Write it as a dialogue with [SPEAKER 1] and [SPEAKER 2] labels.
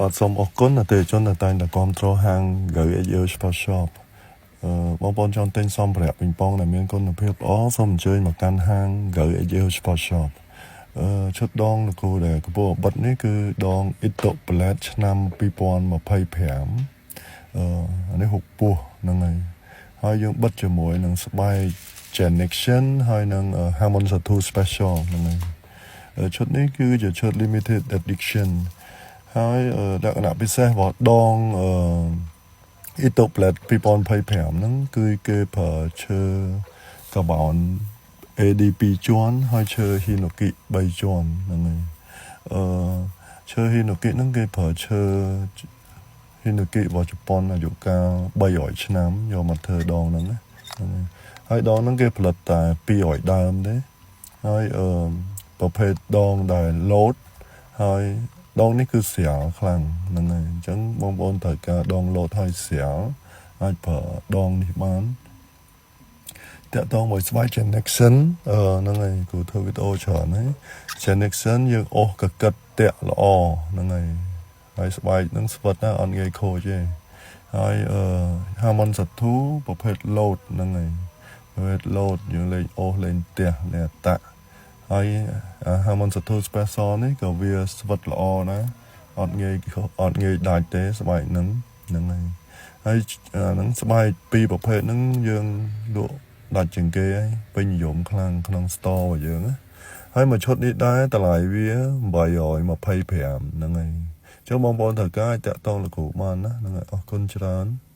[SPEAKER 1] បាទសូមអរគុណអតិថិជនដែលតែងតែគាំទ្រហាង Go AU Sport Shop អឺបងប្អូនចង់ទិញសម្ភារៈប៉េងប៉ុងដែលមានគុណភាពល្អសូមអញ្ជើញមកកាន់ហាង Go AU Sport Shop អឺឈុតដងលោកគ្រូដែលកំពុងបិទនេះគឺដង Itoh Blade ឆ្នាំ2025អឺអានេះហុកពោះហ្នឹងហើយហើយយើងបិទជាមួយនឹងស្បែក Genection ហើយនឹង Hamon Satu Special ហ្នឹងហើយឈុតនេះគឺជាឈុត limited edition ហើយលក្ខណៈពិសេសរបស់ដងអឺ Itoh Blade 2025ហ្នឹងគឺគេប្រើឈើកាបោន AD 2ជាន់ហើយឈើ Hinoki 3ជាន់ហ្នឹងហើយអឺឈើ Hinoki ហ្នឹងគេប្រើឈើ Hinoki របស់ជប៉ុនអាយុកាល300ឆ្នាំយកមកធ្វើដងហ្នឹងណាហ្នឹងហើយហើយដងហ្នឹងគេផលិតតែ200ដើមទេហើយអឺប្រភេទដងដែលលោតហើយដងនេះគឺស្រាលខ្លាំងហ្នឹងហើយអញ្ចឹងបងប្អូនត្រូវការដងលោតហើយស្រាលអាចប្រើដងនេះបានតាក់ទងមួយស្បែក Genection អឺហ្នឹងហើយគ្រូធ្វើវីដេអូច្រើនហើយ Genection យើងអូសកកិតតាក់ល្អហ្នឹងហើយហើយស្បែកហ្នឹងស្វិតណាអត់ងាយខូចទេហើយអឺ Hamon Satu ប្រភេទលោតហ្នឹងហើយប្រភេទលោតយើងលេងអូសលេងផ្ទះលេងអតាក់ហើយ Hamon Satu Special នេះក៏វាស្វិតល្អណាស់អត់ងាយអត់ងាយដាច់ទេស្បែកហ្នឹងហ្នឹងហើយហើយអាហ្នឹងស្បែកពីរប្រភេទហ្នឹងយើងលក់ដាច់ជាងគេហើយពេញនិយមខ្លាំងក្នុង store របស់យើងណាហើយមួយឈុតនេះដែរតម្លៃវា825ហ្នឹងហើយចុះបងប្អូនត្រូវការអាចតាក់ទងលោកគ្រូបានណាហ្នឹងហើយអរគុណច្រើន។